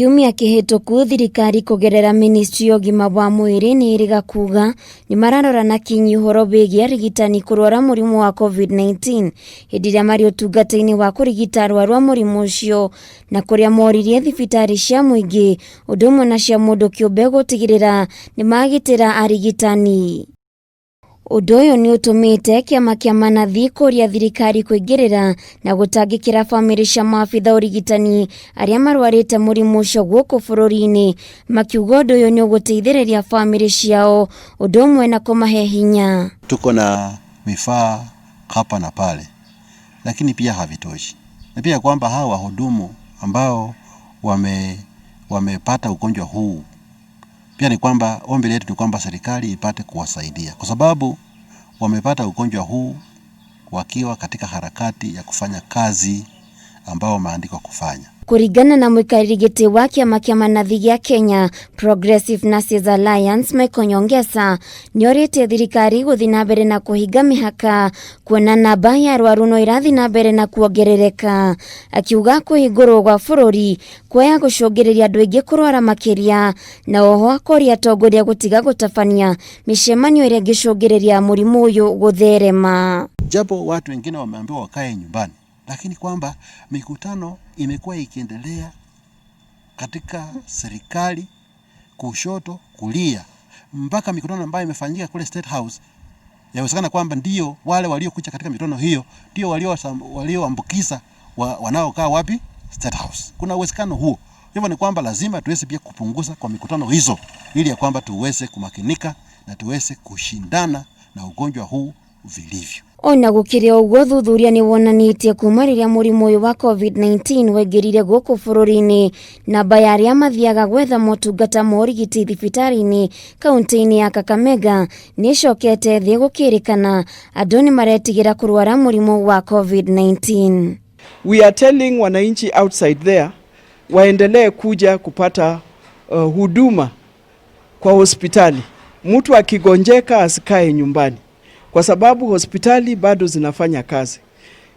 Kiumia kĩhĩtũku thirikari kũgerera ministry ya ũgima wa mwĩrĩ nĩ ĩrĩga kuga nĩ mararora na kinyi ũhoro wĩgiĩ arigitani kũrwara mũrimũ wa COVID-19 hĩndĩ ĩrĩa marĩ ũtungata-inĩ wa kũrigita arwaru a mũrimũ ũcio, na kũrĩa moririe thibitarĩ cia mũingĩ ũndũ ũmwe na cia mũndũ kĩũmbe gũtigĩrĩra nĩ magitĩra arigitani. Ũndũ ũyũ nĩ ũtũmĩte kĩama kĩa manathi kũria thirikari kũingĩrĩra na gũtangĩkĩra bamĩrĩ cia maabitha ũrigitani arĩa marwarĩte mũrimũ ũcio gũkũ bũrũri-inĩ, makiuga ũndũ ũyũ nĩ ũgũteithĩrĩria bamĩrĩ ciao ũndũ ũmwe na kũmahe hinya. Tuko na vifaa hapa na pale, lakini pia havitoshi, na pia kwamba hawa wahudumu ambao wamepata ugonjwa huu, pia ni kwamba ombi letu ni kwamba serikali ipate kuwasaidia kwa sababu wamepata ugonjwa huu wakiwa katika harakati ya kufanya kazi ambao wameandikwa kufanya. Kũringana na mũikarĩri gĩtĩ wa kĩama kĩa manathi gĩa Kenya Progressive Nurses Alliance, Michael Nyongesa, nĩorĩtie thirikari gũthiĩ na mbere na kũhinga mĩhaka kuona namba ya arwaru no ĩrathiĩ na mbere na kuongerereka, akiuga kũhingũrwo gwa bũrũri kuoya gũcũngĩrĩria andũ aingĩ kũrwara makĩria, na oho akoria atongoria gũtiga gũtabania mĩcemanio ĩrĩa ĩngĩcũngĩrĩria mũrimũ ũyũ gũtherema. Japo watu wengine wameambiwa wakae nyumbani, lakini kwamba mikutano imekuwa ikiendelea katika serikali kushoto kulia, mpaka mikutano ambayo imefanyika kule State House. Yawezekana kwamba ndio wale waliokuja katika mikutano hiyo ndio walioambukiza wanaokaa wapi? State House. Kuna uwezekano huo. Hivyo ni kwamba lazima tuweze pia kupunguza kwa mikutano hizo ili ya kwamba tuweze kumakinika na tuweze kushindana na ugonjwa huu vilivyo. Ona gũkĩrĩ ũguo, ũthuthuria nĩ wonanĩtie kuma rĩrĩa mũrimũ ũyũ wa COVID-19 waingĩrire gũkũ bũrũri-inĩ, namba ya arĩa mathiaga gwetha motungata ma ũrigiti thibitarĩ-inĩ kaunti-inĩ ya Kakamega nĩ ĩcokete thĩ, gũkĩrĩkana andũ nĩ maretigĩra kũrwara mũrimũ wa COVID-19. We are telling wananchi outside there waendelee kuja kupata huduma kwa hospitali. Mtu akigonjeka asikae nyumbani, kwa sababu hospitali bado zinafanya kazi,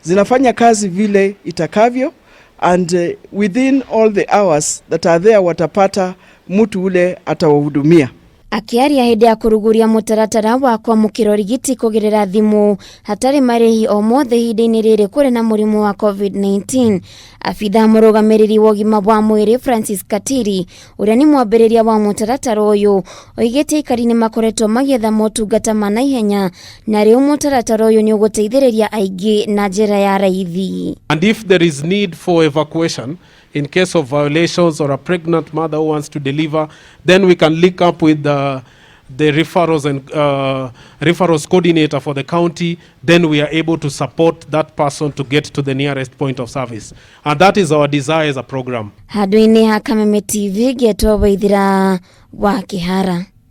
zinafanya kazi vile itakavyo, and within all the hours that are there watapata mtu ule atawahudumia. Akĩaria hĩndĩ ya kũruguria mũtaratara wa kwamũkĩra ũrigiti kũgerera thimũ hatarĩ marĩhi o mothe ihinda-inĩ rĩrĩ kũrĩ na mũrimũ wa COVID-19, abitha mũrũgamĩrĩri wa ũgima wa mwĩrĩ Francis Katiri, ũrĩa nĩ mwambĩrĩria wa mũtaratara ũyũ, oigĩte aikari nĩ makoretwo magĩetha motungata ma naihenya na rĩu mũtaratara ũyũ nĩ ũgũteithĩrĩria aingĩ na njĩra ya raithi. And if there is need for evacuation, in case of violations or a pregnant mother who wants to deliver, then we can link up with the referrals and referrals coordinator for the county. Then we are able to support that person to get to the nearest point of service. And that is our desire as a program. Handũ-inĩ ha Kameme TV, ngetwo Waithira wa Kĩhara.